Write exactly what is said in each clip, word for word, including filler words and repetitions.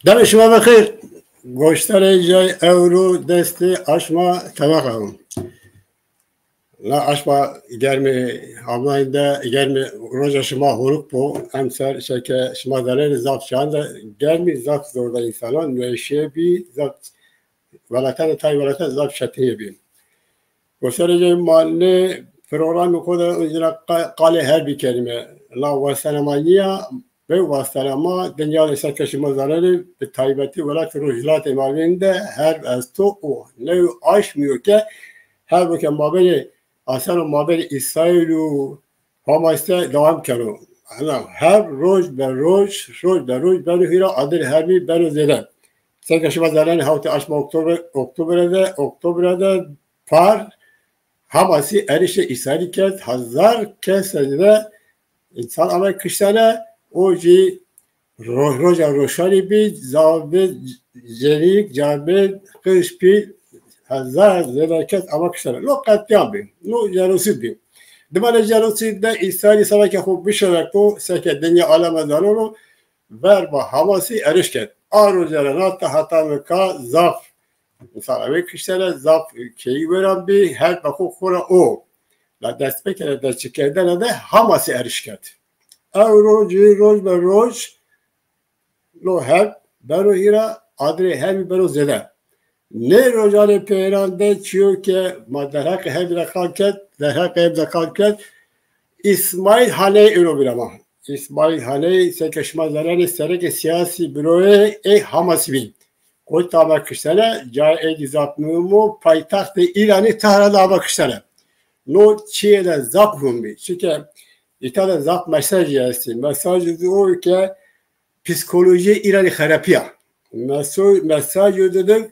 Demê şima bixêr. Goştarê cay ewro destê aşma tebeq o. La aşma germê Almanya de, germê roja şima horik bo. Emser şeke şima zanenê zaf çan de germî zaf zor da însanan, nueşîye bî, zaf welatene, tay welate zaf çetinîye bî. Goştarê cay ma nê programê xo de uncîna qa-, qalê herbî kerîme. La wastena ma nîya, bê wastena ma dinya de seke şima zanenê, bi taybetî welatê Rojhilatê Mavîn de herb esto û new aşmî yo ke herbo ke mabênê, aseno mabênê Îsraîl û Hamas de dewam keno. Hena herb roj be roj, roj be roj beno hîra, adirê herbî beno zêde. Seke şima zanenê hewtê aşma Oktobre, Oktobre de, Oktobre de par Hamasî erişê Îsraîlî kerd, hezar kes de însan ame kiştene, o jî ro-, roja roşanî bî, zabê, cenîk, cabê, qij, pîl, hezar zêde kes ame kiştene. No qetlîam bî, no jenosîd bî. Dima nê jenosîd de Îsraîlî seba ke xo bişereko, seke dinya aleme zanono, verba Hamasî eriş kerd. A roce ra nata heta nika zaf însan ame kiştene, zaf keyî weran bî, herb be xo xo ra o. La destpêkene destçikerdene de Hamasî eriş kerd. Ewro jî roj be roj no herb beno hîra, adirê herbî beno zêde. Nê rojanê peyran de çîyo ke ma derheqê herbî de qal kerd, derheqê herbî de qal kerd, Îsmaîl Haneyî êno vîra ma. Îsmaîl Haneyî, seke şima zanenê, serekê sîyasî, buroyê ê Hamasî bî. Kotî ame kiştene, cayê ey zî zaf muhîm o, paytextê Îranî Tehran de ame kiştene. No çîyê de zaf muhîm bî. Çike îta de zaf mesajî estî. Mesajî zî o ke psîkolojîyê Îranî xerepîya. Meso-, mesajî de de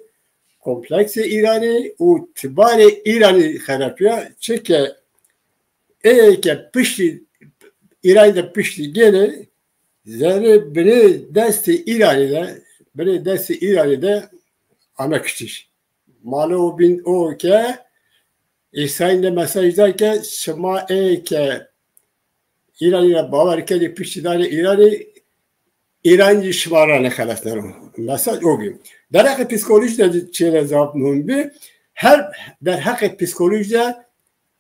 kompleksê Îranî û tibarê Îranî xerepîya. Çike ê ke piştî, Îranî de piştî gênê, zerrê binê destê Îranî de, binê destê Îranî de ame kiştiş. Mane o bîn o ke Îsraîl de mesaj da ke şima ê ke Îranî ra bawer kenê, piştî danê Îranî, Îran jî şima ra nêxelesneno. Mesaj o bî. Derheqê psîkolojî de çîyê de zaf muhîm bî. Herb derheqê psîkolojî de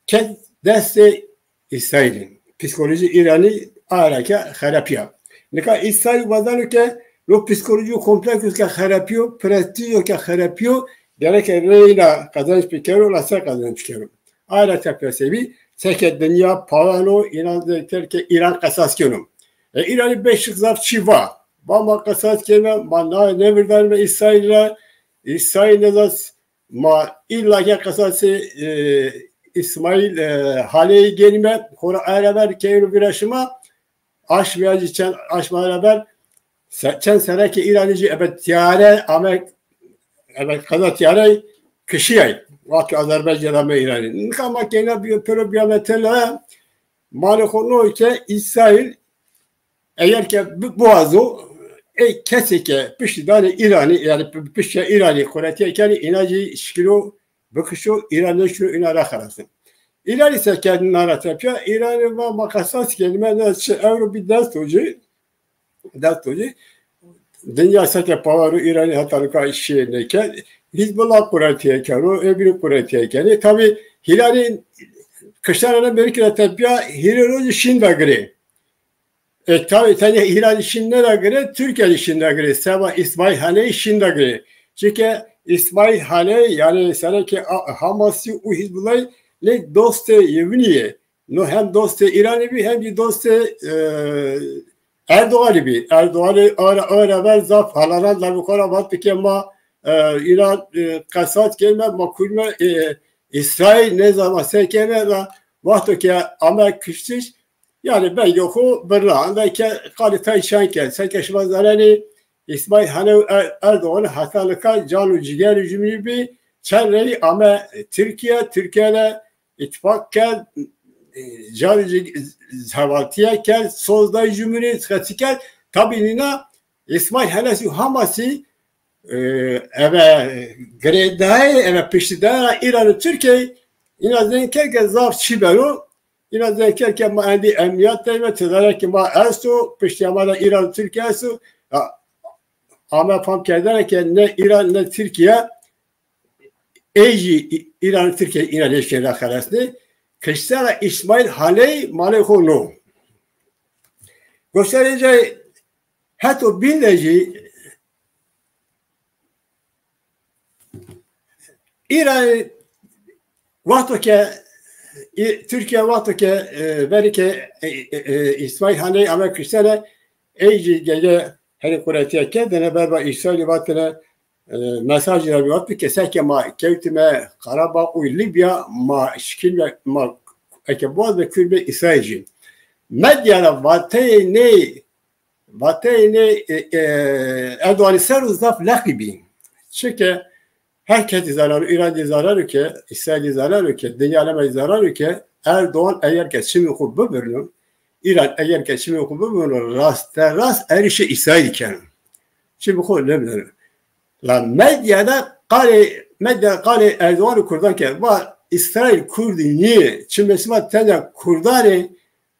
kerd destê Îsraîlî. Psîkolojî Îranî aye ra ke xerepîya. Nika Îsraîl wazeno ke no psîkolojî û komplekso ke xerepîyo, prestîjo ke xerepîyo, gereke reyna qezenc bikero, la se qezenc bikero? Aye ra tepîya se bî, seke dinya palan o, înan zêder ke Îran qesas keno. E, Îranî beşik zaf çî va. Va ma qesas keme, ma naye nêvirdanîme Îsraîl ra. Îsraîl nêzas, ma îlla ke qesasê, e, Îsmaîl, e, Haneyî gênîme, xora aye ra ver keyno vîra şima, aşmîya jî çend aşma ra ver, se-, çend serekê Îranî jî ebe tîyare ame, ebe qeza tîyare kişîyay. Wexto Azerbaycan ame Îranî. Nika ma keyna bi-, pêro bîyame têlewe, malê xo no ke Îsraîl eger ke bi-, biwazo, ê kesê ke piştî danê Îranî, yanî pi-, piştîya Îranî quretîye kenê, îna jî şikîno bikişo, Îran nêşino îna ra xelasno. Îranî se kerd îna ra tepîya, Îranî va ma qesas kenîme, ne çi ewro bî dest o ci, dest o ci. Dinya seke pawa ro, Îranî heta nika şîyê nêkerd. Hizbullah quretîye keno, ê bînî quretîye kenê. Tabî Îranî kiştene Amerîkî ra tepîya, hîrê rojî şîn vegirê. E, tabî tenê Îranî şîn nêvegirê, Tirkîye zî şîn vegirê. Seba Îsmaîl Haneyî şîn vegirê. Çike Îsmaîl Haneyî, yanî serekê a-, Hamasî û Hizbullahî nê dostê yewinî yê. No hem dostê Îranî bî, hem zî dostê, e, Erdoganî bî. Erdoganî ara, ara ver zaf halaran la bi xo ra vat ke ma, e, Îran, e, qesas kenîme, ma kurîme, e, Îsraîl nêzana se keme la wexto ke ame kiştiş, yanî belgê xo birna. Enda ke qalê tay çend kerd. Seke şima zanenê, Îsmaîl Hanê û Er-, Erdogan heta nika can û cîgerê jumînî bî. Çend rey ame Tirkîye, Tirkîye de îtîfaq kerd, e, can û cî-, hevaltîye kerd, soz day jumînî, xetî kerd. Tabî nîna Îsmaîl Hanê û Hamasî, e, eve girêdayê, eve piştîdayê Îran û Tirkîye, îna zeng kerd ke zaf çî beno. Îna zeng kerd ke ma endî emnîyat de yîme, tedarekê ma esto, piştîya ma de Îran û Tirkîye esto. Ya, ame fam kerdene ke ne Îran ne Tirkîya ey jî Î-, Îran Tirkîya înan nêşkên ra xelesnê. Kiştena Îsmaîl Haney malê xo no. Goştarê cay heto bîn de jî Îran wexto ke Î-, Tirkîya wexto ke, e, verî ke, e, e, e, Îsmaîl Haney ame kiştene, ey jî gege herî quretîye kerdene, verba Îsraîlî vatene, e, mesajî ra vî vat ke seke ma kewtime Qarabağ û Lîbya, ma şikînme, ma eke biwazme kurdme Îsraîl jî. Medya ra vateyê ney, vateyê ney, e, e, Erdoganî ser o zaf leqî bî. Çike her kesî zaneno, Îran jî zaneno ke, Îsraîl jî zaneno ke, dinya aleme jî zaneno ke Erdogan eger ke çimê xo bibirno, Îran eger ke çimê xo bibirno, rasterast erişê Îsraîlî keno. Çimê xo nêbirno. La medya de qalê, medya qalê Erdogan û Kurdan ke, va Îsraîl Kurdî nîyê, çimê sima tenya Kurdan ê,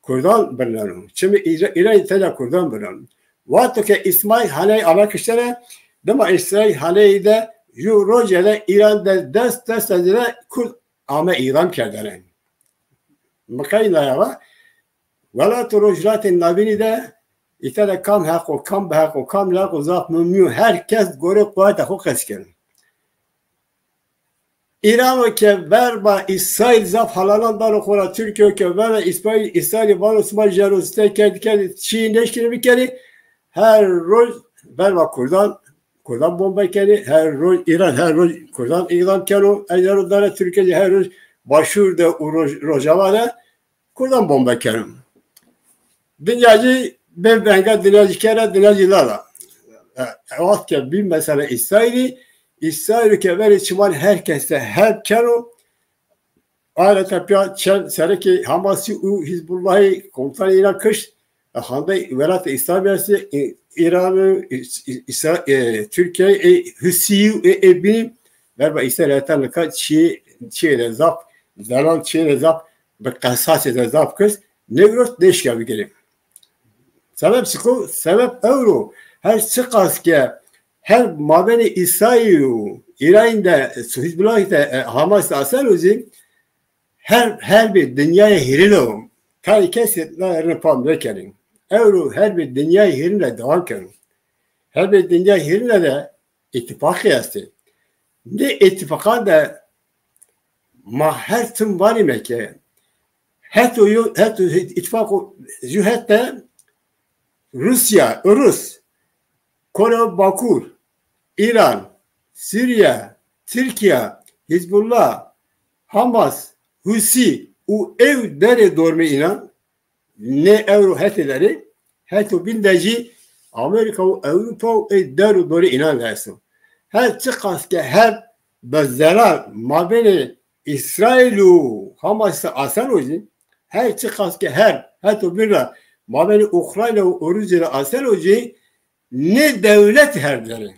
Kurdan birneno. Çimê Îra-, Îranî tenya Kurdan birneno. Wexto ke Îsmaîl Haney ame kiştene, dima Îsmaîl Haney de ju roje de Îran de dest dest de Kurd ame îdam kerdene. Mi qey naya va, Welat û Rojhilatê Navînî de îta de kam heq o, kam biheq o, kam leq o zaf mumnî yo. Her kes gorê quweta xo qesî keno. Îrano ke verba Îsraîl zaf halalan dano xo ra, Tirkîyo ke verba Îsraîl, Îsraîlî vano sima jenosîde kerdî, kerdî, çîyê nêşkînî bikerî, her roj verba Kurdan, Kurdan bombe kenî, her roj Îran, her roj Kurdan îdam keno, ejero dare Tirkîye jî, her roj Başûr de û roj, Rojava de Kurdan bombe keno. Dinya jî bê venga, dinya jî kera, dinya jî lala. E, e, waxt ke bî mesela Îsraîlî, Îsraîlî ke verê çiman her kes de herb keno, ayreta pîya çend serekê Hamasî û Hizbullahî, komutanê înan kişt, e, handey Welatê Îslamî estê, e, Îran, e, Îs-, Îs-, Îsra-, e, Tirkîye, e, Husî, e, ê bînî, verba Îsraîl heta nika çîyê, çîyê de zaf zelal, çîyê de zaf bi qesasê de zaf kişt, nêgirot, nêşkîya bigirê. Sebeb çik o? Sebeb ewro her çiqas ke herb mabênê Îsraîl û Îranî de, Hizbullah de, e, Hamas de aseno zî, herb, herbê dinyayê hîrine o. Tayê kesî na rine fam nêkenê. Ewro herbê dinyayê hîrine dewam keno. Herbê dinyayê hîrine de îtîfaqî estê. Nê îtîfaqan de ma her tim vanîme ke heto yo, heto îtîfaqo ju het de Rûsya, Rus, Koreya Bakur, Îran, Sûrîye, Tirkîya, Hizbullah, Hamas, Husî û ê derê dormê înan, nê ewro hetê derê, heto bîn de jî Amerîka û Ewropa û ê der û dorê înan de esto. Her çiqas ke herb bi zerar mabênê Îsraîl û Hamas de aseno jî, her çiqas ke herb heto bîn ra mabênê Ukrayna û Rûsya de aseno jî, nê dewlet herb der ê.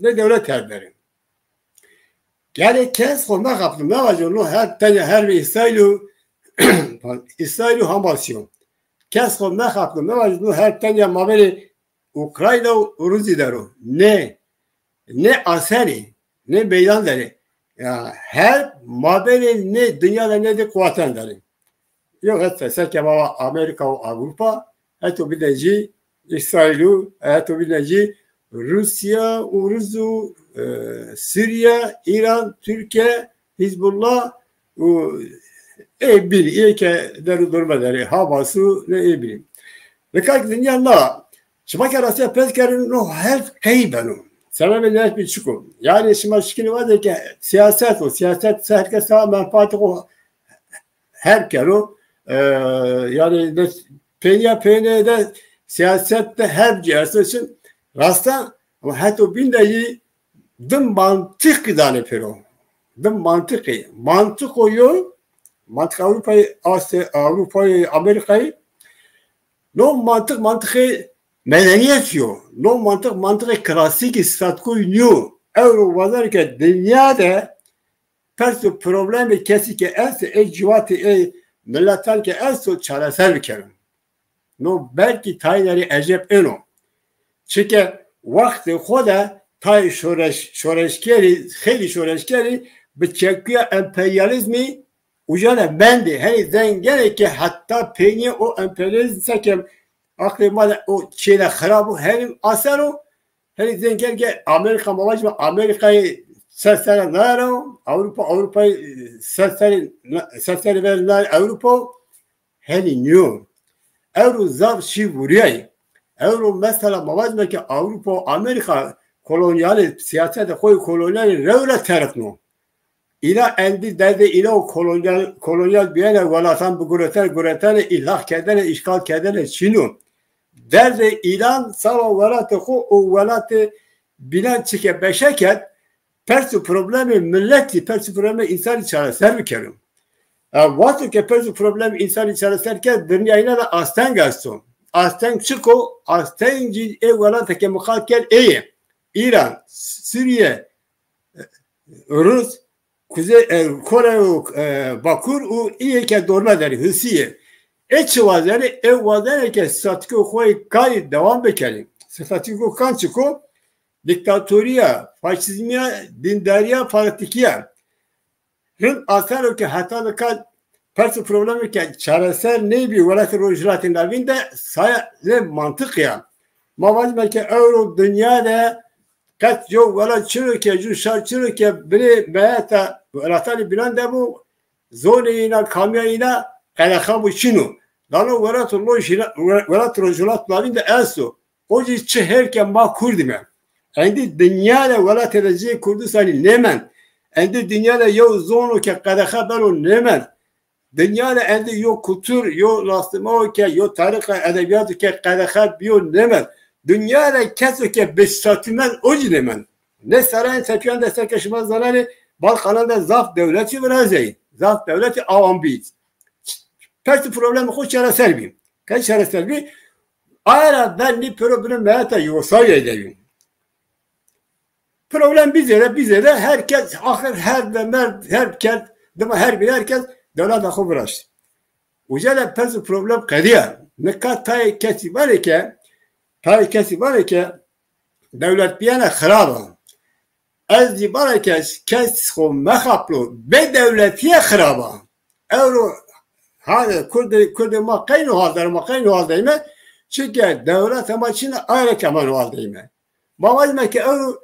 Nê dewlet herb der ê. Yanî kes xo mexapno, mevajo no herb tenya herbê Îsraîl û, Îsraîl û Hamasî yo. Kes xo mexapno, mevajo no herb tenya mabênê Ukrayna û Rûsî der o. Nê, nê asenî, nê meydan der ê. Ya, herb mabênê nê dinya de nê di quwatan der ê. Yo het de seke ma va Amerîka û Ewropa, heto bîn de jî Îsraîl û heto bîn de jî Rûsya û Rûs û, e, Sûrîye, Îran, Tirkîye, Hizbullah û ê bîn, ê ke der û dorme der ê, Hamas û nê ê bîn. Nika ki dinya na, şima ke rastîya pers kerî no herb qey beno. Sebebê nê herbî çik o? Yanî şima şikînî vajê ke siyaset o, siyaset ser kes a menfaatê xo herb keno. E, yanî de peynîya peynîye de siyaset de herb cî esto, çin rasta, ama heto bîn de yî di mantiqî danê pêro. Di mantiqî. Mantiqo yo, mantiq Ewropayî, Asya, Ewropayî, Amerîkayî. No mantiq, mantiqê medenîyet yo. No mantiq, mantiqê klasîkî, statkoyî nîyo. Ewro wazenê ke dinya de pers û problemê kesî ke esto, ê ciwatî, ê miletan ke esto, çareser bikero. No belkî tayê derê eceb êno. Çike wextê xo de tayê şoreş, şoreşgerî, xeylî şoreşgerî bi çekuya emperyalîzmî uca de mendê. Henî zengene ke heta peynîye o emperyalîzm seke aqlê ma de o çê de xirab o, henî aseno, henî zengene ke Amerîka, ma vajîme Amerîkayê se serre nayero, Ewropa, Ewropayê se serre, se serre ver nayero Ewropa, henî nîyo. Ewro zaf şî vurîyayî. Ewro mesela ma vajîme ke Ewropa û Amerîka kolonyalî, sîyasetê xo yê kolonyalî rew ra terikno. Îna endî derdê îna û kolonyal, kolonyal bîyene welatan biguretene, guretene, îlhaq kerdene, îşxal kerdene çin o. Derdê înan sawa welatê xo û welatê bînan çike beşe kerd, pers û problemê miletî, pers û problemê însanî çareser bikero. E, wexto ke pers û problemê însanî çareser kerd, dinya înan de asteng esto. Asteng çik o? Asteng zî ê welatê ke mi qal kerd ê yê. Îran, Sûrîye, Rus, Kuzey, e, Kore û, e, Bakur û îyê ke dorme der ê, Husî yê. Ê çi wazenê? Ê wazenê ke statîko xo yê karî dewam bikerê. Statîko kan çik o? Dîktatorîya, faşîzmîya, dîndarîya, fanatîkîya. Rind aseno ke heta nika pers û problemê ke çareser nêbî welatê Rojhilatê Navîn de saya nê mantiqî ya. Ma vajîme ke ewro dinya de qet yew welat çin o ke, yew şar çin o ke binê meyeta welatanê bînan de bo, zonê înan, kamîya înan qedexe bo, çin o. Dano welat Rojhila-, welat Rojhilatê Navîn de esto. O zî çi her ke ma kurd îme. Endî dinya de welatê de cê Kurdistanî nêmend. Endî dinya de yew zono ke qedexe beno nêmend. Dinya de endî yew kultur, yew nasname ke, yew tarîx edebîyato ke qedexe bîyo nêmend. Dinya de keso ke bêstatî mend o zî nêmend. Nê serayên tepîyan de ser ke şima zanenê, Balkanan de zaf dewletî virazeyî. Zaf dewletî awan bî. Pers û problemê xo çareser bî. Qey çareser bî? Aye ra ver nî pêro binê meyeta Yugoslavyayî de bî. Problem bî zêde, bî zêde, her kes axir her de merd, her kerd, dima her bî her kes dewleta xo viraşt. Uca de pers û problem qedîya. Nika tayê kesî vanê ke, tayê kesî vanê ke dewlet bîyene xirab a. Ez zî vana ke kes xo mexaplo, bêdewletîye xirab a. Ewro hane kurdê, kurdê ma qey no hal der, ma qey no hal deyme, çike dewleta ma çin a, aye ra ke ma no hal deyme. Ma vajîme ke ewro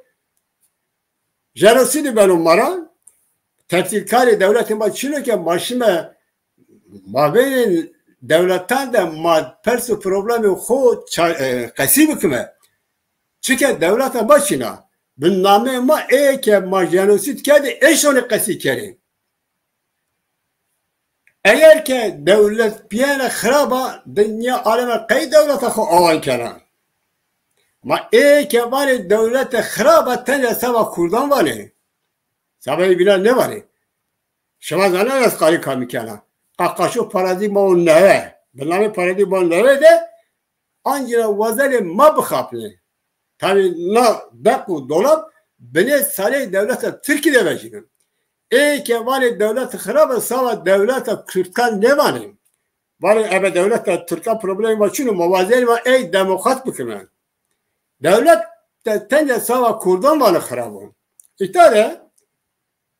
jenosîdî beno ma ra, tefsîlkarê dewletê ma çin o ke ma şime mabeynê dewletan de ma pers û problemê xo ça-, e, qesî bikime. Çike dewleta ma çin a. Bi nameyê ma ê ke ma jenosîd kerdê, ê şonê qesî kerê. Eger ke dewlet bîyene xirab a, dinya aleme qey dewleta xo awan kena? Ma ê ke vanê dewlete xirab a, tenya seba kurdan vanê. Seba ê bînan nêvanê. Şima zanenê ez qalê kamî kena. Qaqaşo paradîma o newe. Bi namê paradîma o newe de ancî ra wazenê ma bixapnê. Tabî na deq û dolab binê sareyê dewleta tirkî de vejîno. Ê ke vanê dewlete xirab a, seba dewleta kurdkan nêvanê. Vanê ebe dewleta tirkan problemê ma çin o, ma wazenê ma ey demokrat bikime. Dewlet de tenya seba kurdan vanê xirab o. Îta de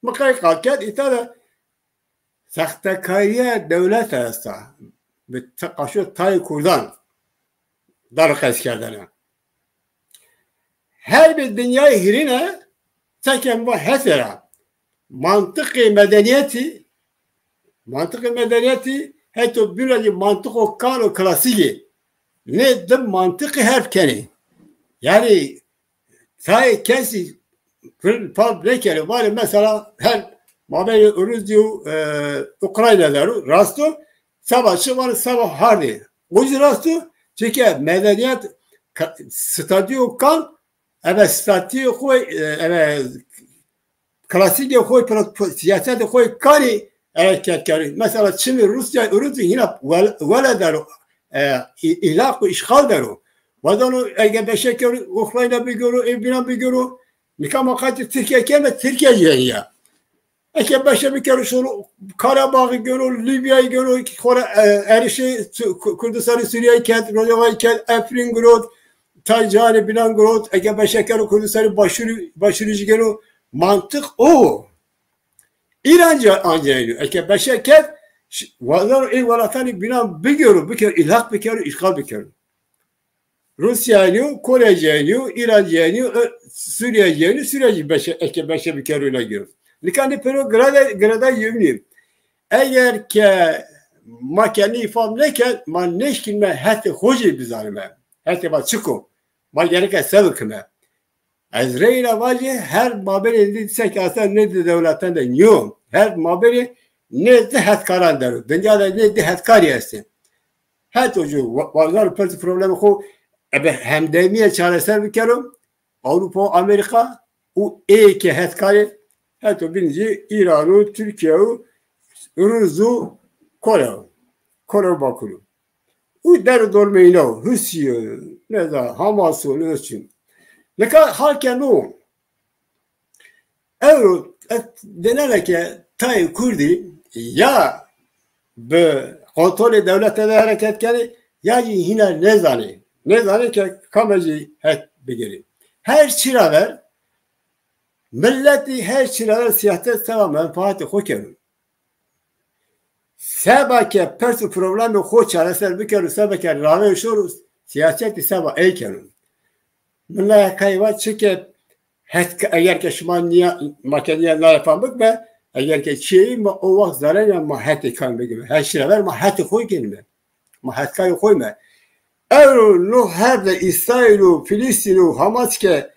mi qey qal kerd, îta de sextekarîya dewlete esta. Bi te-, qaşo tayê kurdan der qesikerdene. Her bir dinyayê hîrîne seke ma hetê ra. Mantiqê medenîyetî, mantiqê medenîyetî heto bîn ra zî mantiqo kan û klasîkî. Nê di mantiqî herf kenê. Yanî tayê kesî fil-, fal nêkerê. Vanê mesela her mabeynê Rûsya û, e, Ukrayna der o, rast o, seba çi vanê seba hardê. O zî rast o, çike medenîyet ka-, stadîyo kan, ebe statîyê xo, e, ebe klasîkê xo, pro-, pro-, sîyasetê xo kanî hereket kerê. Mesela çimê Rûsya, Rûsya hîna wel-, wele der o, e, î-, îlhaq û îşxal der o. Wazeno ege beşe kero, Ukrayna bigero, ê bînan bigero. Nika ma qatî Tirkîya keme, Tirkîya jî ya. Eke beşe bikero şono Karabağî gero, Lîbyayî gero, xora, e, erişê Su-, Ku-, Kurdistanê Sûrîyeyî kerd, Rojavayî kerd, Efrîn girot, tay cihanê bînan girot, eke beşe kero Kurdistanê Başûrî, Başûrî jî gelo. Mantiq o. Îran jî ancî eynî yo. Eke beşe kerd, ş-, wazeno ê welatanê bînan bigêro, bikero, îlhaq bikero, îşxal bikero. Rûsya eynî yo, Kore jî eynî yo, Îran jî eynî yo, e, Sûrîye jî eynî yo, Sûrîye jî beşe, eke beşe bikero îna gêro. Nika nê pêro girada, girada yewînî. Eger ke ma ke nî fam nêkerd, ma nêşkînme hetê xo jî bizanime. Hetê ma çik o? Ma gereke se bikime? Ez reyna vajî, her mabênê nê di seke aslan nê di dewletan de nîyo. Her mabênê nê di hetkaran der o. Dinya de nê di hetkarî estê. Heto jû wa-, wazeno pirs û problemê xo ebe hemdemîye çareser bikero. Ewropa û Amerîka û ê ke hetkarê, heto bîn jî Îran û Tirkîye û Rûs û Kore û Kore û Bakur û. Û der û dormê îna o, Husî yo, nêza Hamas o, nêza çin. Nika hal ke no. Ewro ez dênena ke tayê kurdî ya bi kontrolê dewlete de hereket kenê ya jî hîna nêzanê. Nêzanê ke kame jî het bigirê. Her çî ra ver miletî her çî ra ver siyaset seba menfaatê xo keno. Seba ke pirs û problemê xo çareser bikero, seba ke ravê şoro, siyasetî seba ey keno. Min naya kay va çike het, eger ke şima nîya, ma ke nîya naya fam bikme, eger ke çîyê ma o waxt zanena ma hetê kam bigime. Her çî ra ver ma hetê xo gênime. Ma hetkayê xo me. Ewro no her de Îsraîl û Filîstîn û Hamas ke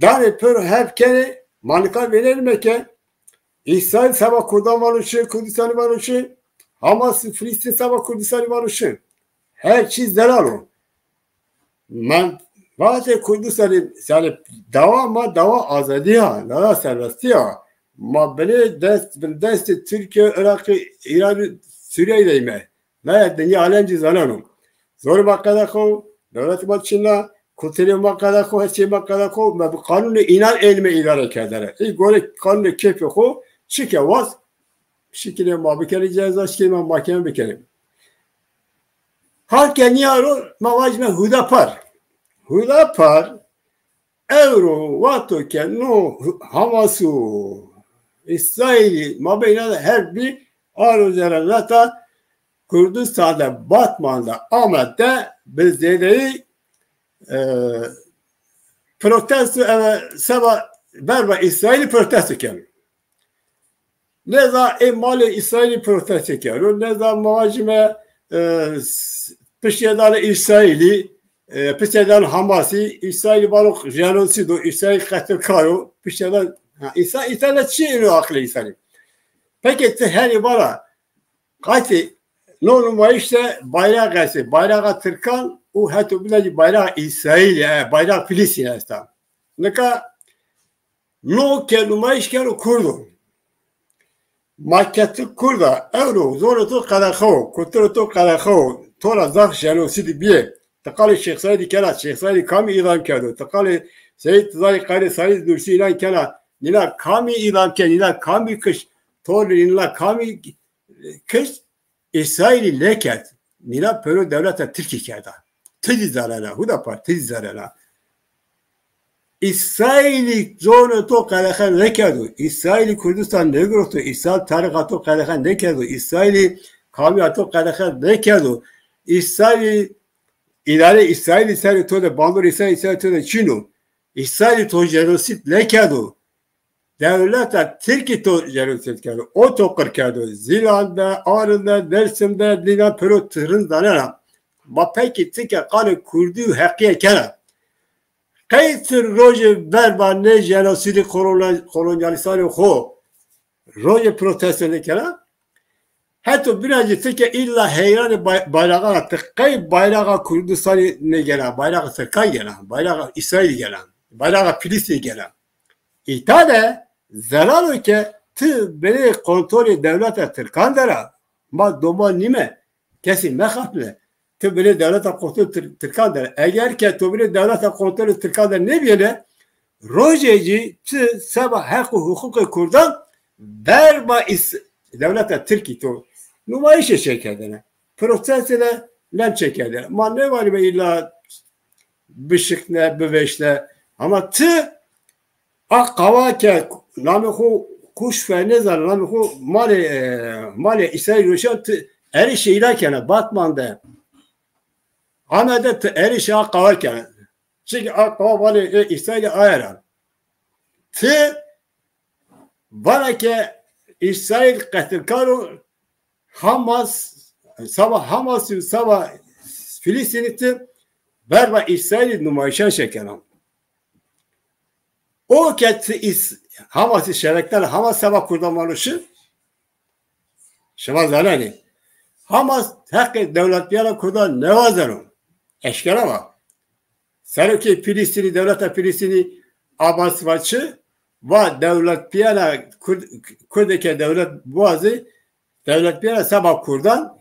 danê pêro herb kenê, ma nika vênenîme ke Îsraîl seba Kurdan vano çi, Kurdistanî vano çi, Hamas, Filîstîn seba Kurdistanî vano çi. Her çî zelal o. Menfaatê Kurdistanî, yanî dawa ma dawa azadî ya, dawa serbestî ya. Ma binê dest, bin destê Tirkîye, Iraqî, Îranî, Sûrîyeyî de yîme. Naya dinya alem jî zaneno. Zorê ma qeda xo, dewletê ma çin a, kulturê ma qeda xo, her çîyê ma qeda xo, ma bi qanûnê înan ênîme îdare kerdene. Ê gorê qanûnê keyfê xo çike waz, şikilê ma bikerê ceza, şikilê ma mahkeme bikerê. Hal ke nîya ro, ma vajîme Hudapar. Hudapar ewro wexto ke no Hamas û Îsraîlî mabeyna de herb bî, aro zerenata Kurdistan de, Batman de, Amed de bi zêdeyî, e, protesto, eve seba verba Îsraîlî protesto keno. Nêza ê malê Îsraîlî protesto kero, nêza ma vajîme, e, s-, piştî danê Îsraîlî, e, piştî danê Hamasî, Îsraîlî vano jenosîd o, Îsraîl qetilkar o, piştî dan, ha, însan, însan de çi êno aqilê însanî? Pekê ti herî vana, qatî no numayîş de bayraq estê, bayraxa tirkan û heto bîna jî bayraxa Îsraîlî, e, bayraxa Filîstîn esta. Nika no ke numayîş keno kurd o. Ma ke ti kurd a, ewro zonê to qedexe o, kulturê to qedexe o, to ra zaf jenosîdî bîyê. Ti qalê Şêx Seîdî kena, Şêx Seîdî kamî îdam kerdo? Ti qalê Seyîd, ti zanî qalê Seyîd Nurtî înan kena, nîna kamî îdam kerd, nîna kamî kişt? To nîna kamî kişt? Îsraîlî nêkerd. Nîna pêro dewleta Tirkî kerda. Ti zî zerena, Hudapar, ti zî zerena. Îsraîlî zonê to qedexe nêkerdo. Îsraîlî Kurdistan nêgiroto. Îsraîl tarîxa to qedexe nêkerdo. Îsraîlî kamîya to qedexe nêkerdo. Îsraîlî, îdare Îsraîlî serê to de, bandor Îsraîlî serê to de çin o. Îsraîlî to jenosîd nêkerdo. Dewleta Tirkî to jenosîd kerdo. O to qir kerdo. Zîlan de, Arin de, Dêrsim de, dîna pêro ti rind zanena. Ma pekî ti ke qalê kurdî û heqîye kena. Qey ti rojê verba nê jenosîdî kolona-, kolonyalîstanê xo rojê protesto nêkena? Heto bîna jî ti ke îlla heyranê bay-, bayraxan a, ti qey bayraxa Kurdistanî nêgena, bayraxa tirkan gena, bayraxa Îsraîlî gena, bayraxa Filîstînî gena. Îta de zelal o ke ti binê kontrolê dewleta tirkan der a. Ma doman nîme, kesî mexapne. Ti binê dewleta kontrolê tir-, tirkan der a. Eger ke to binê dewleta kontrolê tirkan der nêbîyêne, rojê jî ti seba heq û huqûqê kurdan verba îs-, dewleta tirkî to numayîşê çêkerdene. Protestê de lem çêkerdene. Ma nêvanîme îlla bişikne, biveşne. Ama ti a qawa ke namê xo kuş fe nêzana, namê xo malê, e, malê Îsraîl roşan, ti erişê îla kena, Batman de. Amede ti erişê a qawa kena. Çike a qawa valê, e, Îsraîlî aye ra. Ti vana ke Îsraîl qetilkar o, Hamas, sava Hamas û sava Filîstînî ti verva Îsraîlî numayîşan şekena. O ke ti Îs-, Hamasî şereknena, Hamas sava kurdan vano şi, şima zanenê. Hamas heqê dewletbîyana kurdan nêwazeno. Eşkera va. Serokê Filîstînî, dewleta Filîstînî Abbas va çi? Va dewletbîyana Kurd, Kurdê ke dewlet biwazê, dewletbîyana seba kurdan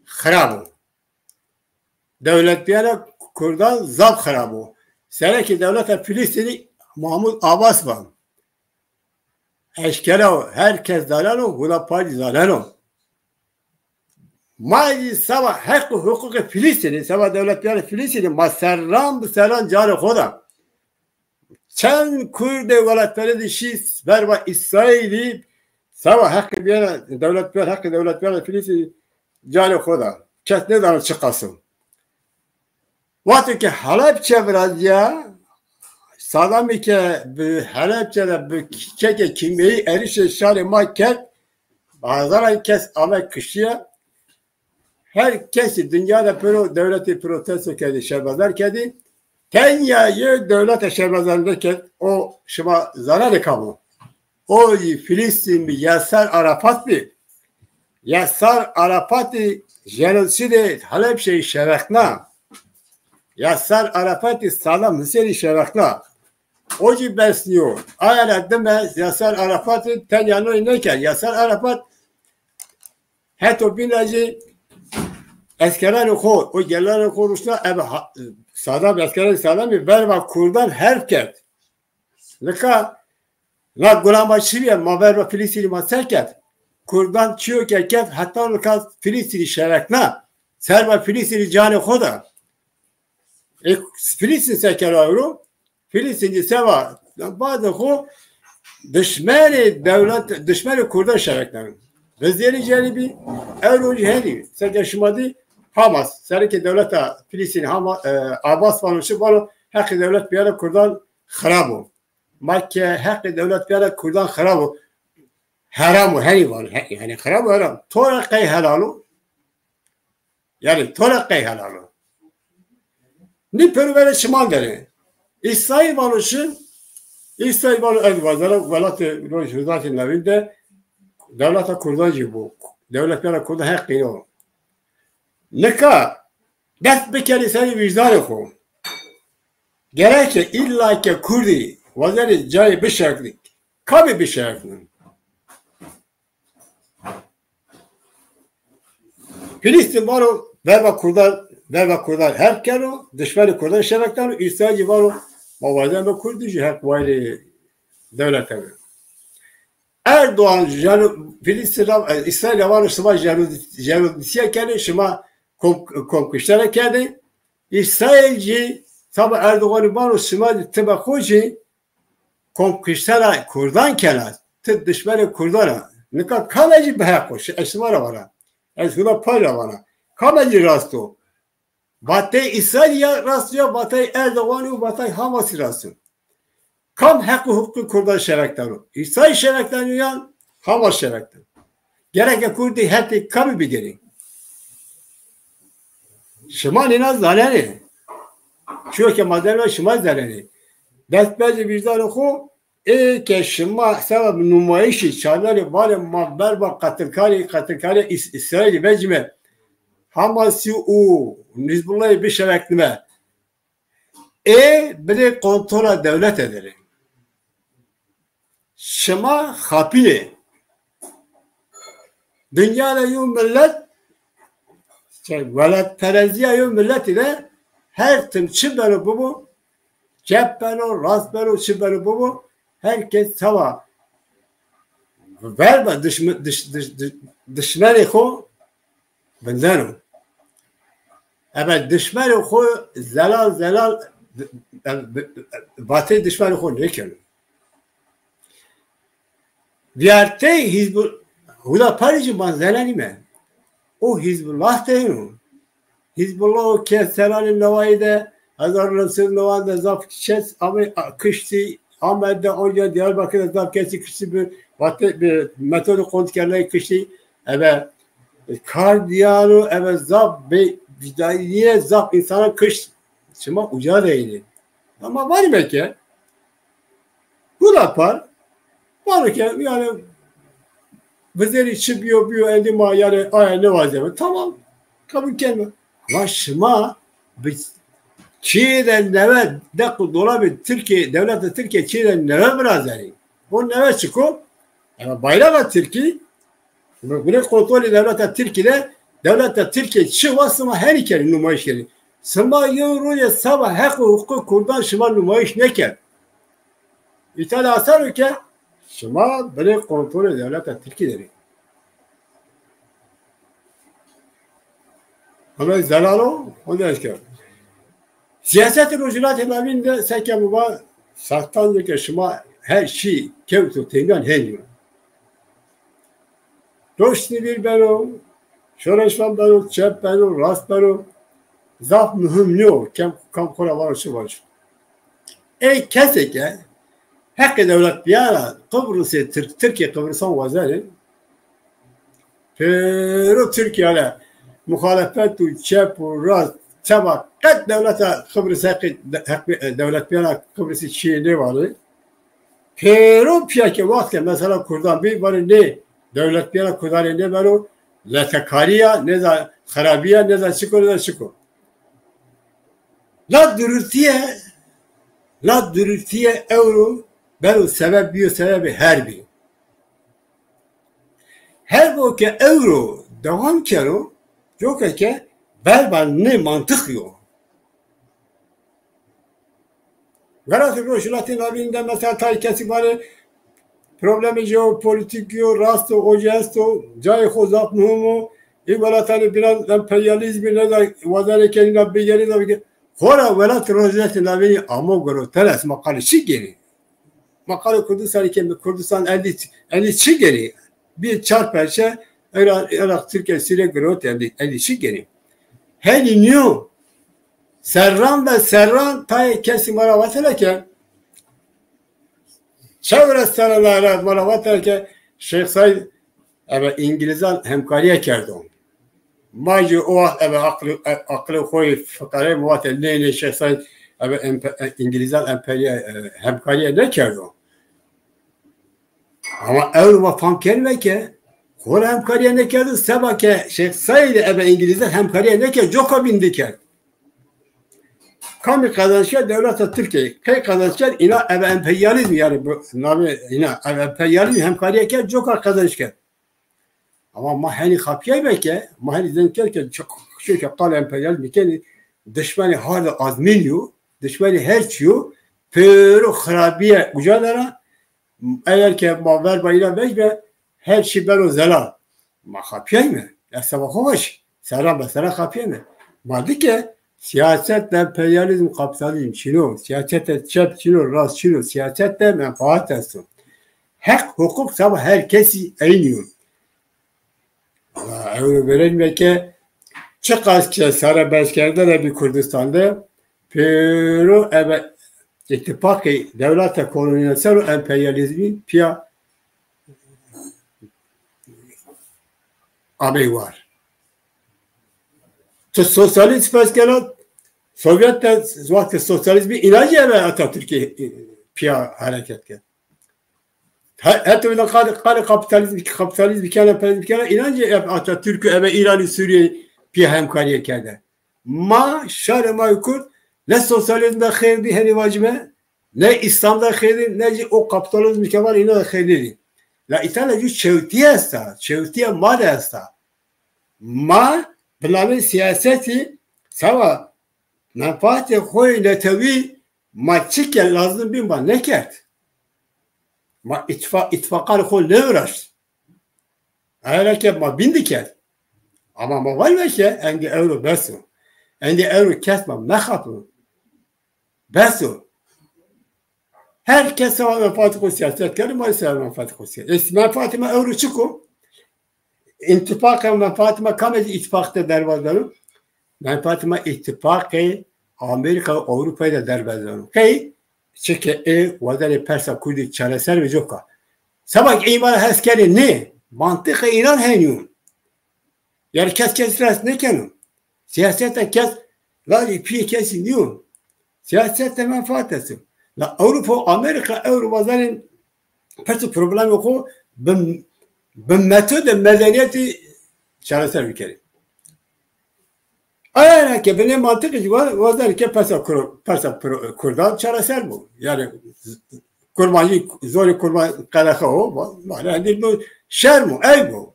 xirab o. Dewletbîyana kurdan zaf xirab o. Serekê dewleta Filîstînî Mahmud Abbas va. Eşkera o, her kes zaneno, hula pay zaneno. Ma zî seba heq û huqûqê Filîstînî, seba dewletbîyana Filîstînî ma serran bi serran canê xo da. Çend Kurdê welatperest şî verva Îsraîlî, seba heqê bîyana dewletbîyan, heqê dewletbîyana Filîstînî canê xo da. Kes nêzano çiqas o. Wexto ke Helebçe virazîya, Sadamî ke bi Helebçe de bi kekê kîmyeyî erişê şarê ma kerd, hezaran kes ame kişîya. Her kesî dinya de piro dewletî protesto kerdî, şerbazar kerdî. Tenya yew dewlete şerbazar nêkerd, o şima zanenê kam o. O zî Filîstîn bî, Yasser Arafat bî. Yasser Arafatî jenosîdê Helebşeyî şerekna. Yasser Arafatî Saddam Husênî şerekna. O zî bes nîyo. Aye ra dime Yasser Arafatî tenya noy nêkerd. Yasser Arafat heto bîn ra zî eskeranê xo, o gelanê xo ruşna, ebe ha-, Saddam, eskeranê Saddamî verva kurdan herb kerd. Nika na gulama çi bîye, ma verva Filîstînî ma se kerd? Kurdan çîyo ke kerd, heta nika Filîstînî şerekna. Serva Filîstînî canê xo da. E, Filîstîn se kero ewro? Filîstînî seva badê xo dişmenê dewlet, dişmenê kurdan şerekneno. Vizêrî cenî bî, ewro jî henî. Seke şima dî Hamas, sereke dewleta Filîstînî Hama-, e, Abbas vano şi vano heqê dewletbîyana kurdan xirab o. Ma ke heqê dewletbîyana kurdan xirab o, heram o, henî vano, he-, yanî xirab o, heram. To ra qey helal o? Yanî to ra qey helal o? Nî pêro verê şima der ê. Îsraîl vano şi, Îsraîl vano ez wazena welatê Rojhilatê Navîn de dewleta kurdan jî bo. Dewletbîyana kurdan heqî yo. Nika dest bikerî serê wîjdanê xo. Gereke îlla ke kurdî wazenê cayê bişereknî, kamî bişereknî? Filîstîn vano verva kurdan, verva kurdan herb keno, dişmenê kurdan şerekneno, Îsraîl zî vano ma wazen be kurdî jî heq wayirê dewlete be. Erdoğan jeno-, Filîstîn ra, e, Îsraîl ra vano şima jeno-, jenosîdîye kenê, şima kom-, komkuştara kenê. Îsraîl jî tama Erdoğanî vano şima zî time xo jî komkuştara kurdan kena. Ti dişmenê kurdan a. Nika kame jî bi heq o, şi ez şima ra vana. Ez huna pay ra vana. Kame jî rast o? Vateyê Îsraîlî ya rast o, ya vateyê Erdoğanî û vateyê Hamasî rast o? Kam heq û huqûqê kurdan şerekneno? Îsraîl şerekneno yan Hamas şerekneno? Gereke kurdî hetê kamî bigêrê? Şima nîna zanenê. Çiyo ke ma zanenê, şima zanenê. Dest bicê vîjdanê xo. Ê ke şima seba numayîşî çarnenê, vanê ma verba qetilkarî, qetilkarî Îs-, Îsraîlî vecîme, Hamasî û Hizbullahî bişereknîme. Ê binê kontrola dewlete der ê. Şima xapînê. Dinya de yew milet, şey, welatperestîya yew miletî de her tim çi beno bibo, çep beno, rast beno, çi beno bibo, her kes seba verba dişme-, diş-, diş-, diş-, dişmenê xo vindeno. Ebe dişmenê xo zelal zelal, vateyê dişmenê xo nêkeno. Vîyartey Hizbul-, Hudaparî jî ma zelalîme. O Hizbullah de yeno. Hizbullah o ke serranê newayî de, hezar û new sey û newan de zaf kes ame kiştî, Amed de, onca Diyarbakir de zaf kesî kiştî bi, vate, bi metodê qondkerleyî kiştî. Ebe kar dîyaro, ebe zaf bê vicdanîye zaf însanan kişt. Şima uca de ênê. Ama vanîme ke Hudapar vano ke yanî vizêrî çi bîyo bîyo, endî ma yanî aye nêwazeme. Tamam, qebul kenme. Ama şima bi çîyê de newe deq û dolabê Tirkî, dewleta Tirkî çîyê de newe virazerî. O newe çik o? Ebe bayraxa Tirkî, binê kontrolê dewleta Tirkî de, dewleta Tirkî çi wa sima henî kenî, numayîş kenî. Sima yew roje seba heq û huqûqê kurdan şima numayîş nêkerd. Îtalya aseno ke şima binê kontrolê dewleta Tirkî der ê. Ama zelal o, o da eşkero. Siyasetê Rojhilatê Navîn de seke mi va, saxtan de ke şima her çî kewto têmîyan henî yo. Roşnvîr beno, şoreşvan beno, çep beno, rast beno, zaf muhîm nîyo, kem, kam xo ra vano çi vajo. Ey kesê ke heqê dewletbîyana Qibrisê Tirk, Tirkê Qibrisan wazenê, pêro Tirkîya de muxalefet û çep û rast, seba qet dewleta Qibris heqê, heqê dewletbîyana Qibrisî çîyê nêvanê. Pêro pîya ke wext ke mesela kurdan bî, vanê nê, dewletbîyana kurdanê nêbeno, letekarî ya, nêza xirabî ya, nêza çik o, nêza çik o. La durûtîye, la durûtîye ewro beno sebeb, bîyo sebebê herbî. Herb o ke ewro dewam keno, coka ke verba nê mantiqî yo. Welatê Rojhilatê Navîn de mesela tayê kesî vanê problemê jeopolîtîkî yo, rast o, oca esto, cayê xo zaf muhîm o. Ê welatanê bînan emperyalîzmî nêda wazenê ke nîna bigêrê, nîna bigêrê. Xora welatê Rojhilatê Navînî amo girotene, ez ma qalê çi gêrî? Ma qalê Kurdistanî ke, Kurdistan endî, endî çi gêrî? Bî çar perçe, Îra-, Îraq, Tirkîye, Sûrîye girot, endî, endî çi gêrî? Henî nîyo. Serran be serran tayê kesî ma ra vatena ke, çewres serran ra ma ra vatena ke Şêx Seîd ebe Îngilîzan hemkarîye kerdo. Ma jî o waxt ebe aqlê, aqlê xo yê fiqere mi vate nê, nê, Şêx Seîd ebe empe-, e, Îngilîzan emperîye, e, hemkarîye nêkerdo. Ama ewro ma fam kenîme ke xora hemkarîye nêkerdo, seba ke Şêx Seîd ebe Îngilîzan hemkarîye nêkerd, coka bîn de kerd. Kamî qezenc kerd? Dewleta Tirkîye. Qey qezenc kerd? Îna ebe emperyalîzm, yanî bu namê îna ebe emperyalîzm hemkarîye kerd, coka qezenc kerd. Ama ma henî xapîyayme ke, ma henî zeng kerd ke, çi, çi ke qalê emperyalîzmî kenî, dişmenê hard û azmîn yo, dişmenê her çî yo, pêro xirabîye uca der a, eger ke ma verba îna vejme, her çî beno zelal. Ma xapîyayme. Ez seba xo vaj. Serran be serran xapîyayme. Ma di ke siyaset de emperyalîzm, kapîtalîzm çin o. Siyaset de çep çin o, rast çin o. Siyaset de menfaat esto. Heq, huquq seba her kesî eynî yo. Ewro vêrenîme ke çiqas ke serebestkerdene bî Kurdistan de, pêro ebe îtîfaqê dewleta kolonyasal û emperyalîzmî pîya amey war. Tu sosyalîst pers kena, Sovyet de wextê sosyalîzmî înan jî ebe Atatürk'î pîya hereket kerd. He-, hetê wina qalê, qalê kapîtalîzmî, kapîtalîzmî kena, emperyalîzmî kena, înan jî ebe Atatürk û ebe Îranî, Sûrîye pîya hemkarîye kerde. Ma, şarê ma yê Kurd, ne sosyalîzm de xêr dî, henî vacîme, ne Îslam de xêr dî, ne jî o kapîtalîzmî ke vanê îna de xêr nêdî. La Îtalya jû çewtîye esta, çewtîya ma de esta. Ma bi nameyê siyasetî seba menfaatê xo yê netewî ma çi ke lazim bî ma nêkerd. Ma îtîfa-, îtîfaqanê xo nêviraşt. Eger ke ma bîn de kerd. Ama ma vayme ke endî ewro bes o. Endî ewro kes ma mexapno. Bes o. Her kes seba menfaatê xo siyaset keno, ma seba menfaatê xo siyaset. Ê menfaatê ma ewro çik o? Întîfaqê menfaatê ma kamê îtîfaq de derbaz beno? Menfaatê ma îtîfaqê Amerîka û Ewropayî de derbaz beno. Qey? Çike ê wazenê persa kurdî çareser bê coka. Seba ke ê ma ra hes kenê nê, mantiqê înan henî yo. Yanî kes kes res nêkeno. Sîyaseta kes lajê pîyê kesî nîyo. Sîyasete menfaat esto. La Ewropa û Amerîka ewro wazenên pers û problemê xo bi, bi metodê medenîyetî çareser bikerê. Aya ra ke binê mantiqî jî wa-, wazenê ke persa Kur-, persa Pro-, kurdan çareser bo. Yanî z-, kurmancî, zorê kurman qedexe o, va-, va-, yanî no şerm o, eyb o.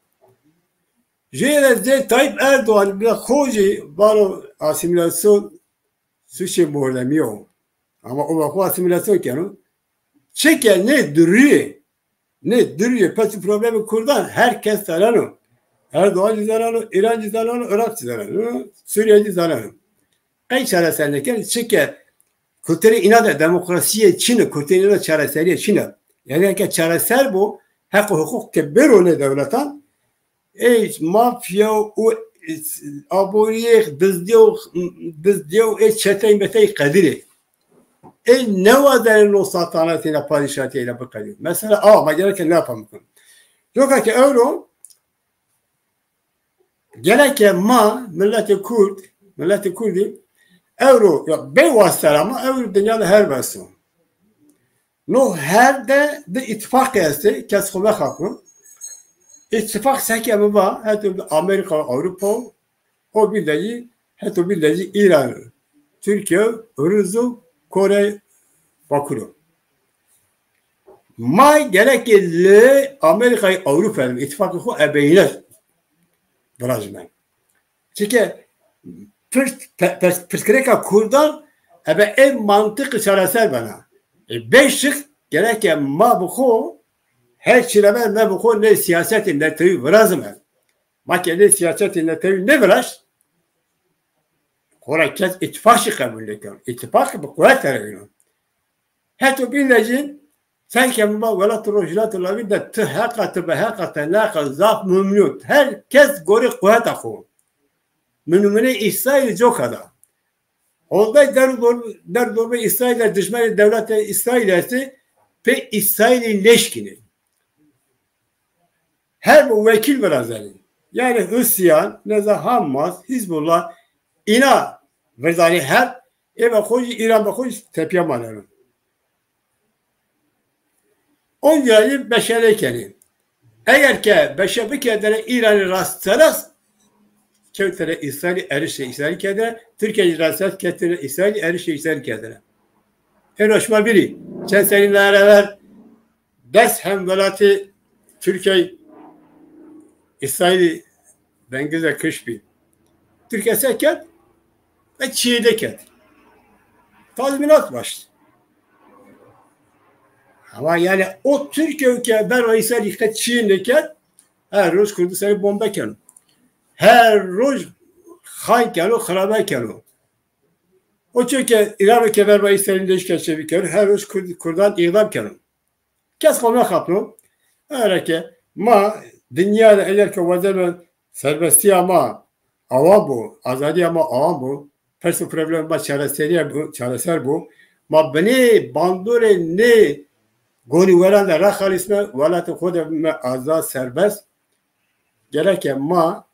Jêde zê Tayyip Erdoğan bi xo jî vano asîmîlasyon suçê mordemî yo. Ama o va xo asîmîlasyon keno. Çike nê durîyê, nê durîyê pers û problemê kurdan her kes zaneno. Erdoğan jî zaneno, Îran jî zaneno, Iraq jî zaneno, Sûrîye jî zaneno. Qey çareser nêkeno? Çike kulturê înan de demokrasîye çin o, kulturê înan de çareserîye çin o. Yanî ke çareser bo, heq û huqûq ke bêro nê dewletan, ê mafya û aborîye, dizdîye û, dizdîye û ê çetey metey qedirê. Ê nêwazenê no saltanetê înan, padîşatîye înan biqedîyo. Mesela, a, ma gereke nêfam bikin. Coka ke ewro gereke ma, miletê Kurd, miletê Kurdî ewro, ya, bê wasitera ma ewro dinya de her bes o. No her de di îtîfaqî estê, kes xo mexapno. Îtîfaq seke mi va, heto Amerîka û Ewropa o, o bîn de jî, heto bîn de jî Îran, Tirkîye, Rûs û Kore Bakur o. Ma gereke li Amerîkayê Ewropa de îtîfaqê xo ebeyîne virazîme. Çike pirs-, pe-, pers-, pirsgirêka kurdan ebe ê mantiqî çareser bena. Ê bê şik gereke ma bi xo her çi ra ver me bi xo nê sîyasetê netewî virazîme. Ma ke nê sîyasetê netewî nêviraşt, xora kes îtîfaq jî qebul nêkeno. Îtîfaq bi quwete ra vîno. Heto bîn de jî, seke mi va welat Rojhilata Lawî de ti heqa, ti bi heqa, ti neqa zaf mumnun. Her kes gorê quweta xo. Mi numune Îsraîlî coka da. Ondayî der û dor-, der û dormê Îsraîl de, dijmenê dewlete Îsraîl estê, pê Îsraîlî nêşkînê. Her bo wekîl virazenê. Yanî Husîyan, neza Hamas, Hizbullah, îna virdanê her, ê be xo jî, Îran be xo jî tepîya maneno. Onca yî beşe nêkenê. Eger ke beşe bikerdêne, Îranî rasterast kewtêne Îsraîlî, erişê Îsraîlî kerdêne, Tirkîye jî rasterast kewtêne Îsraîlî, erişê Îsraîlî kerdêne. Êno şima bînî, çend serî naye ra ver des hemwelatê Tirkîye Îsraîlî dengizê kiş bî. Tirkîye se kerd? Ve çîyê nêkerd. Tazmînat waşt. Ama yanî o Tirkîye ke verva Îsraîlî qet çîyê nêkerd, her roj Kurdistanî bombe keno. Her roj xan keno, xirabe keno. O çîyo ke Îrano ke verva Îsraîlî nêşkeno çê bikero, her roj Kurd-, Kurdan îdam keno. Kes xo mexapno. Ere ke ma dinya de eger ke wazeme serbestîya ma awa bo, azadîya ma awa bo, pers û problemê ma çareserîye bo, çareser bo, ma binê bandorê nê gonîweran de raxelisme, welatê xo de bime azad, serbest. Gereke ma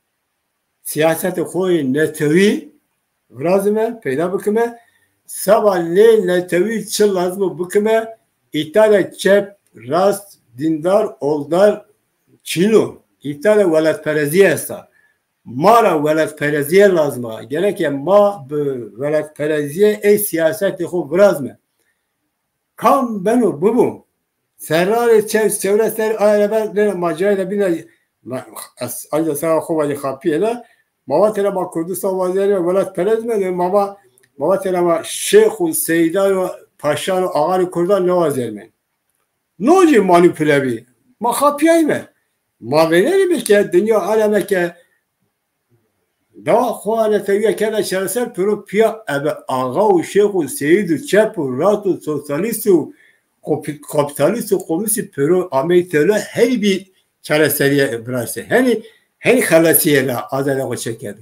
sîyasetê xo yê netewî virazime, peyda bikime. Seba nê netewî çi lazim o bikime, îta de çep, rast, dîndar, oldar çin o. Îta de welatperestîye esta. Ma ra welatperestîye lazim a. Gereke ma bi welatperestîye ê sîyasetê xo virazime. Kam beno bibo. Serranê çew, çewres serrî aye ra ver, nê macerayî de bîne, ma, ez ancî sera xo vajî xapîyêne, ma vatêne ma Kurdistan wazerîme, welatperest me, ma va, ma vatêne ma şêx û seydan û paşan û axanê kurdan nêwazerîme. No jî manîpule bî. Ma xapîyayîme. Ma vênenîme ke dinya aleme ke Dawa xo a netewîye kerde çareser, pêro pîya ebe axa û şêx û seyîd û çep û rast û sosyalîst û kopi-, kapîtalîst û komunîst pêro amey têlo, herî bî çareserîye viraşte. Henî, henî xelasîye ra azadîya xo çekerd.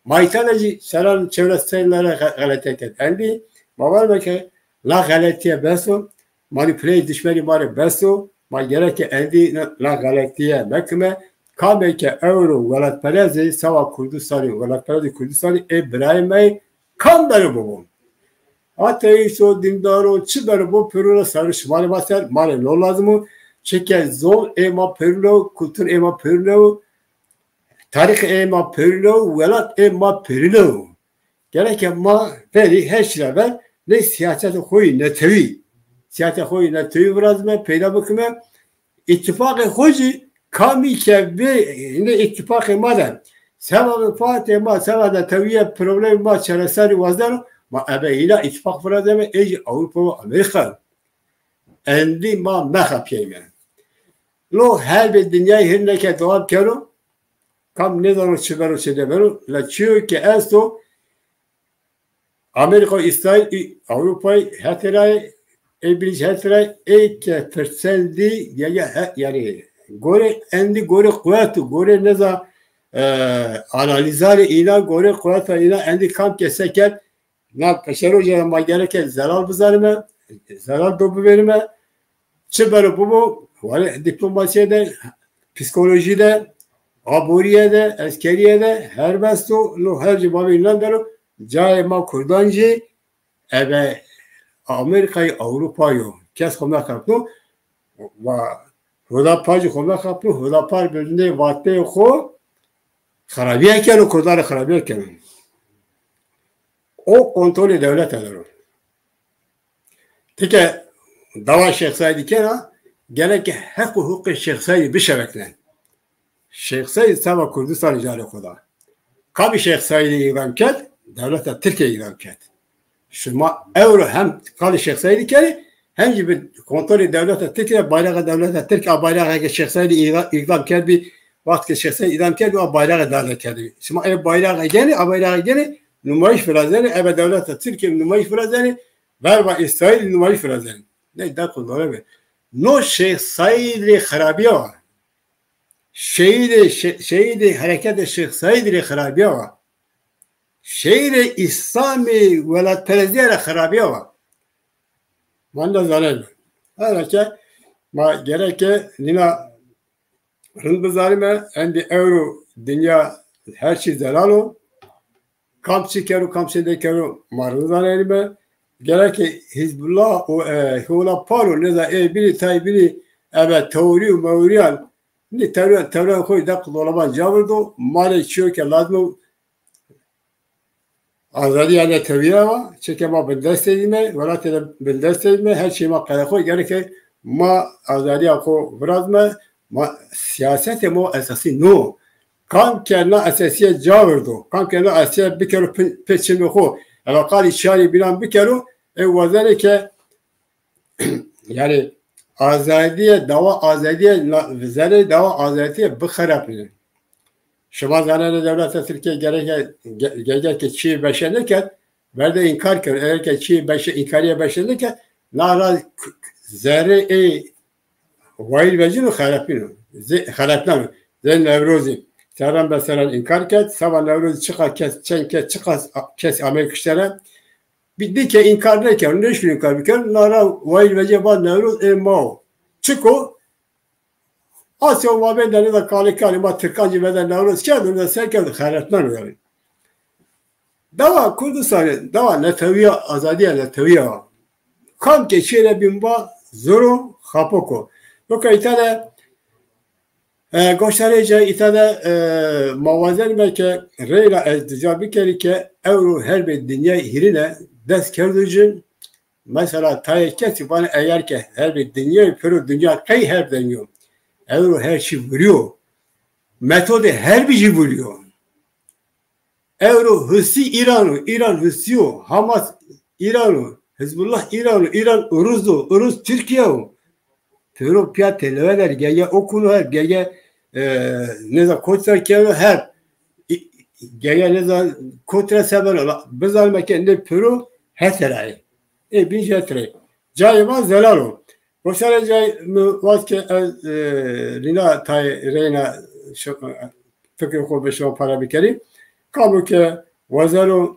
Ma îta de jî seran çewres serrî ra xe-, xeletîye kerd. Endî ma vanime ke na xeletîye bes o, manîpuleyê dişmenî ma rê bes o, ma gereke endî na, na xeletîye mekime. Kamê ke ewro welatperest ê, sewa Kurdistanî, welatperestê Kurdistanî ê birayê ma yê, kam beno bibo. Ateîst o, dîndar o, çi beno bo, pêro ra sarî şima rê vaser, ma rê no lazim o. Çike zon ê ma pêrine o, kultur ê ma pêrine o, tarîx ê ma pêrine o, welat ê ma pêrine o. Gereke ma verî her çî ra ver nê sîyasetê xo yê netewî, sîyasetê xo yê netewî virazime, peyda bikime. Îtîfaqê xo jî kamî ke bê, nê îtîfaqê ma de seba menfaatê ma, seba netewîye problemê ma çareserî wazdeno, ma ebe îna îtîfaq virazeme, ê jî Ewropa û Amerîka. Endî ma mexapîyeyme. Lo herbê dinyayî hîrine ke dewam keno, kam nêzano çi beno çi nêbeno, la çîyo ke esto, Amerîka, Îsraîl, Î-, Ewropayî hetê ra yê, ê bînî jî hetê ra yê, ê ke firsendî, ya, ya, he, yanî, gorê endî, gorê quwet û gorê neza, e, analîzarê înan, gorê quweta înan endî kam ke se kerd, na peşeroja de ma gereke zelal bizanime, zelal do bivênime. Çi beno bibo, wale dîplomasîye de, psîkolojî de, aborîye de, eskerîye de, herbest o, no her ci babê înan der o, cayê ma kurdan jî ebe Amerîkayî, Ewropa yo. Kes xo mexapno, wa Hudapar jî xo mexapno, Hudapar bi nê vateyê xo xerabîye keno, kurdan rê xerabîye keno. O kontrolê dewlete der o. Ti ke dawa Şêx Seîdî kena, gereke heq û huqê Şêx Seîdî bişereknen. Şêx Seîd seba Kurdistanî carê xo da. Kamî Şêx Seîdî îdam kerd? Dewleta Tirkî îdam kerd. Şima ewro hem qalê Şêx Seîdî kerê, hem jî bi kontrolê dewleta Tirkî de bayraxa dewleta Tirkî, a bayraxa ke Şêx Seîdî îda-, îdam kerdbî, wext ke Şêx Seîdî îdam kerdbî, a bayraxa dane kerdbî. Şima ê bayraxa genê, a bayraxa genê, numayîş virazenê, ebe dewleta Tirkî numayîş virazenê, verba Îsraîlî numayîş virazenê. Ney deq û dore be. No Şêx Seîd rê xerabîya wa. Şehîdê, şe-, şehîdê hereketê Şêx Seîd rê xerabîya wa. Şehîdê Îslamî welatperestîye rê xerabîya wa. Ma nîna zanenîme. Her ke ma gereke nîna rind bizanîme, endî ewro dinya her çî zelal o. Kam çi kero, kam çi nêkero, ma rind zanenîme. Gereke Hizbullah û, e, Hewlapar û nêza ê bînî, tayê bînî, ebe teorî û meorîyan, nî tewrîyan, tewrîyan xo yê deq û dolaban ca virdo, ma rê çîyo ke lazim o, azadîya netewîye wa, çike ma bindestê îme, welatê de bindestê îme, her çî ma qede xo, gereke ma azadîya xo virazme, ma sîyasetê ma esasî no. Kam ke na esasîye ca virdo, kam ke na esasîye bikero pê, pê çimê xo, ebe qalê çîyanê bînan bikero, ê wazenê ke, yanî, azadîye, dawa azadîye na-, vizerê dawa azadîye bixerepnê. Şima zanenê dewleta Tirkîye gereke, ge-, gereke çîyê beşe nêkerd, verde înkar kerd. Eger ke çîyê beşe, înkarîye beşe nêkerd, na ra k-, k-, zerrê ê wayîr vecîno, xerepîno. Zê-, xerepneno. Zê Newrozî serran be serran înkar kerd. Seba Newrozî çiqas kes, çend kes, çiqas a-, kes amey kiştene. Bî, dî ke înkar nêkero, nêşkeno înkar bikero, na ra wayîr vecîya va Newroz ê ma o. Çik o? Asya û Mabên Denî de kalê kalê ma tirkan jî verde Newroz kerdo, verde ser kerdo, xerepneno yanî. Dawa Kurdistanî, dawa netewîya, azadîya netewîya. Kam ke çîyê de bîn va, zor o, xapok o. Doka îta de, e, goştarê ca îta de, e, ma wazenîme ke reyna ez dîca bikerî ke ewro herbê dinyayî hîrine dest kerdo ci. Mesela tayê kesî vanê eger ke herbê dinyayî, pêro dinya qey herb de nîyo. Ewro her çî vurîyo. Metodê herbî jî vurîyo. Ewro Husî Îran o, Îran Husî yo, Hamas Îran o, Hizbullah Îran o, Îran Uruz o, Uruz Tirkîya o. Pêro pîya têlewe der, gege o kuno herb, gege, e, nêza koçser keno herb. Î-, Gerya nêzan kotre sebeno. Bizanime ke nê piro heterayê. Ê bîn jî heterayê. Cayê ma zelal o. Goştarê cayê mi vat ke ez, e, nîna tayê reyna şi-, fikrê xo bi şima pare bikerî. Kamo ke wazeno,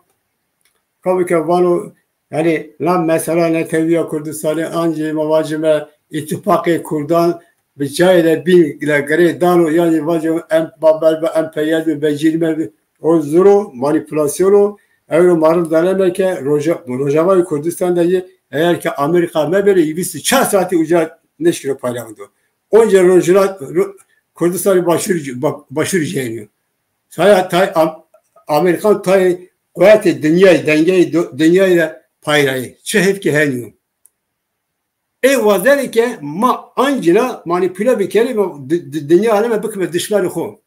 kamo ke vano, yanî na mesela netewîya Kurdistanî ancî ma vacime îtîfaqê Kurdan bi cayê de bîn de girê dano, yanî vacime em babel be, em peyez be, becîrme be, o zor o, manîpulasyon o. Ewro ma rind daneme ke Roja-, Rojavayê Kurdistan de yê, eger ke Amerîka mebêrê, yê vîst û çar saetî uca nêşkîno payla windo. Onca rojhilat, ro-, Kurdistanê Başûrî, ba-, Başûrî cênîyo. Saya tay Am-, Amerîkan tayê quwetê dinyayê, dengeyê do-, dinyayê de payrayê. Çi hêf ke henî yo. Ê wazenê ke ma ancîna manîpule bikerê, ma di-, di-, dinya aleme bikime dişmenê xo.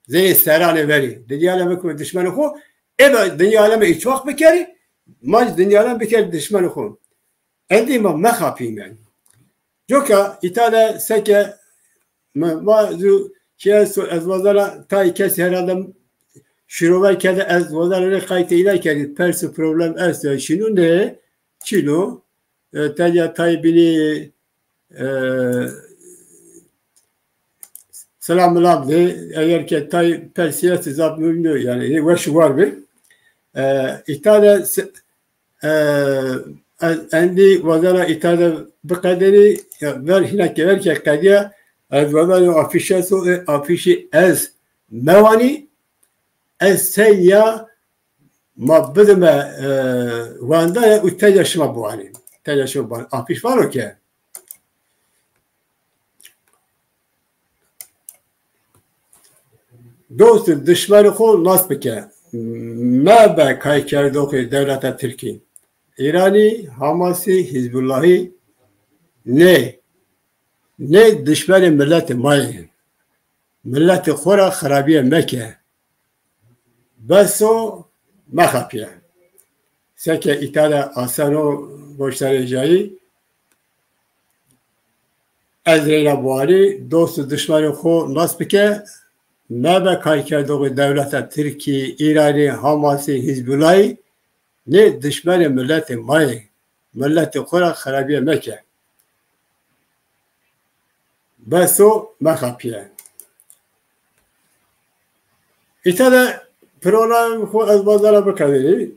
Zeyê seranê verî. Dinya aleme bikime dişmenê xo. Ê be dinya aleme îtîfaq bikerî, ma zî dinya aleme bikerî dişmenê xo. Endî ma mexapîme. Coka îta de seke ma, ma zu ki esto, ez wazena tayê kesî herhalde şîrove kerde, ez wazena rê qaytê îna kerdî. Pers û problem esto ya şîno, nê çîno. E, tenya tayê bînî, e, selam milam de, eger ke tayê persî estê zaf muhîm nîyo, yanî weş û war bi. E, îta de se-, e, ez endî wazena îta de biqedênî, ya, ver hîna ke ver ke qedîya, ez wazena afîş esto, e, afîşî ez mewanî, ez tenya ma bidime, e, wendaya û tenya şima biwanî. Tenya şima biwanî. Afîş vano ke dost û dişmenê xo nas bike. Mebe kaykerdoxê dewleta Tirkî. Îranî, Hamasî, Hîzbullahî nê. Nê dişmenê miletê ma yê. Miletê xo ra xirabîye meke. Bes o, mexapîye. Seke îta de aseno goştarê cayî, ez reyna biwanî, dost û dişmenê xo nas bike, mebe kaykerdoxê dewleta Tirkî, Îranî, Hamasî, Hîzbullahî, nê dişmenê miletê ma yê. Miletê xo ra xirabîye meke. Bes o, mexapîye. Îta de programê xo ez wazena biqedênî.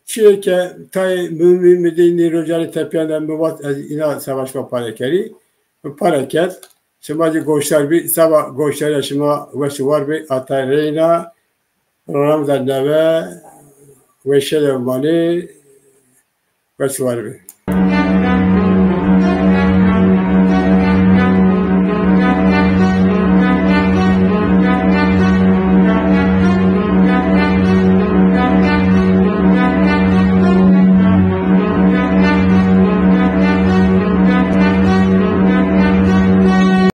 Çîyê ke tayê muhîm muhîm dî nî rojanê tepîya de mi vat ez îna seba şima pare kerî. Mi pare kerd. Şima zî goşdar bî. Seba goşdarîya şima weş û war bê. Ata reyna program de nebe weşe de manê, weş û war bê.